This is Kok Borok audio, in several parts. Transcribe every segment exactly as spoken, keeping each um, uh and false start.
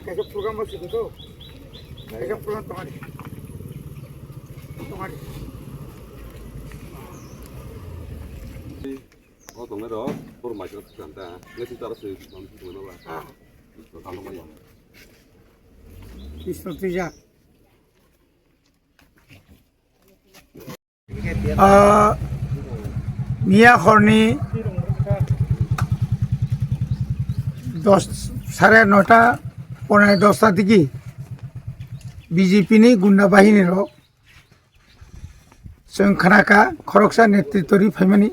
Kaisa program bo sidi to. Kaisa program tongani. Tongani. O tongnai rok, boro mai khe tang ta. Ngai tara se, mam se tongnai ba. Ah. To tang ma ya. Pistol twijak. Ah, miya horni dos, sare nota, ponai dosta digi B J P ni gunda bahini rok chwng khnakha khoroksa netritwrwi phaimani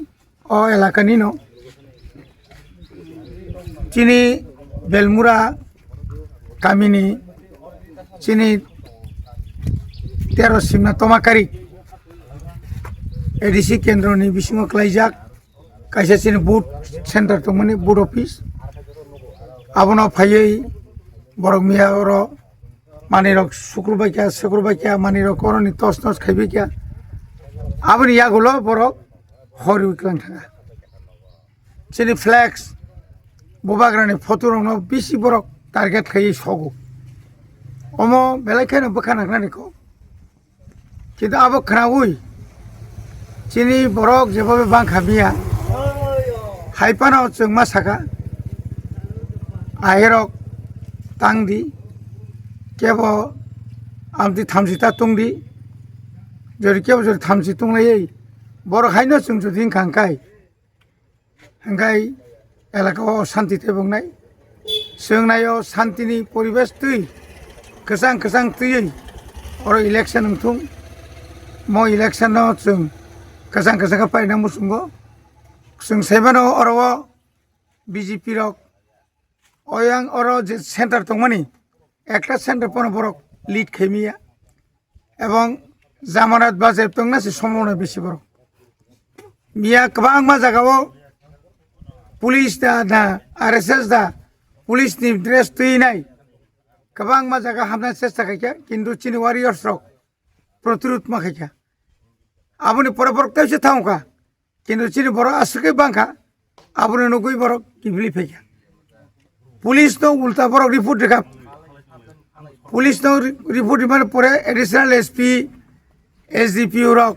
o elakani no. Chini Belmura kamini chini tero simna tomakarik A D C kendroni bisingo klaijak kaisa chini booth center tongmani booth office. Abono phaiwi borok miya oro manwi rok sukrubaikia, sukrubaikia manwi rok oroni tos nos khaibaikha. Aboni yagulo borok hor wiklang thanga. Chini flex, bubagrani photo rokno bisi borok target khaiwi sogo. Omo belai kheno bwkha nangnani kok. Kintu abo khnaui chini borok jebobe bangkha miya. Hai phano chwng ma saka, ahirok tang di, kebo amtwi thamchi ta tong di, jori kebo jori thamchi tong lai, borok haino chwng jodi wngkha hwnkhe. Hingkai elaka o shanti tei bongnai. Chwng naio shantini poribesh twi kwchang kwchang twiwi oro election wngthung. Mo election no chwng kwchang kwchang khe paina muchungo. Chwng saimano oro o B J P rok oyang oro je center tongmani ekta center pono borok lead khaimiya. Ebong jamanat bajep tongna se somrokno bisi borok. Miya kwbangma jagao police da, da, R S S da, police ni dress twi nai. Kwbangma jaga hamna chesta khaikha, kintu chini warriors rok protirud ma khaikha. Aboni pore borok tei se thangkha. Kintu chini borok aswk khe bangkha, aboni nugwi borok kiphilwi phaikha. Police no ulta borok report rikha. Police no re-, report rimani pore additional S P, S D P O rok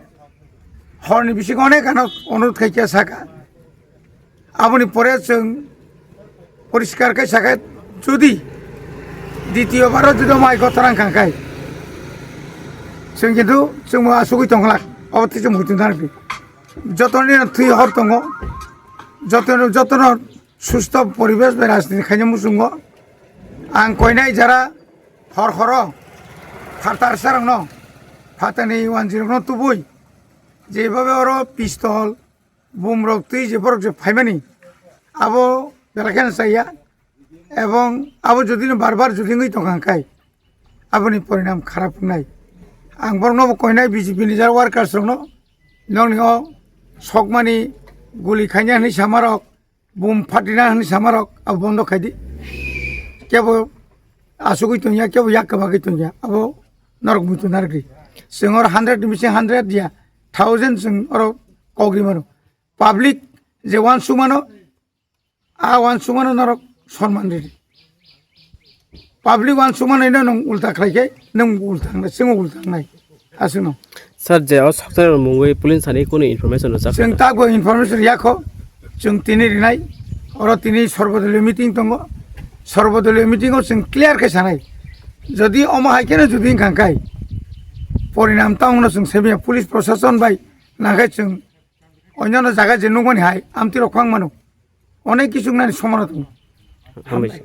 horni bisingo onek ano onurod khaikha saka. Aboni pore chwng poriskar khe sakhe jodi ditiyo baro jodi mai kotorang kangkai chwng kintu chwngbo asugwi tongkhlak. Obo tei chwng muitu narwkdi. Jotoni thwi hor tongo, jotoni, jotono susto poribesh bai rajniti khaina muchungo. Ang koinai jara hor horo phatar sarangno, phatani wanjirokno tubui, jebobe oro pistol, bumrok twi je borok je phaimani, abo belai kheno chaya. Ebong abo jodi no bar bar jodi wngwi tongkha hwnkhe, aboni porinam kharap wngnai. Ang borokno bo koinai B J P ni jara workers rokno, nokni o sokmani guli khaina hwnwi samarok, bum phatina hwnwi samarok abo bondo khaidi. Kebo asugwi tongya, kebo yak kwbagwi tongya, abo norok muitu narwkdi. Chwng oro hundred ni bising hundred ya, thousand chwng oro kok ri mano. Public je uansukmano, a uansukmano norok sonman ridi. Public uansukmano ino nwng ulta khlai khe nwng ulta wngnai, chwngno ulta wngnai. Aswkno. Sir, je o sokchai rok mungwi police thani kunu information rwjak? Chwng tabuk information yakho, chwng tini rinai, oro tini sorbodoliyo meeting tongo, sorbodoliyo meeting o chwng clear khe sanai. Jodi omo hai kheno jodi wngkha hwnkhe, porinam tamo chwng semiya police proshashon bai nangkhe chwng Onyono jaga je nukmani hai, amtwi rok phang mano. Onek kisu wngnani somano tongo. Hambai.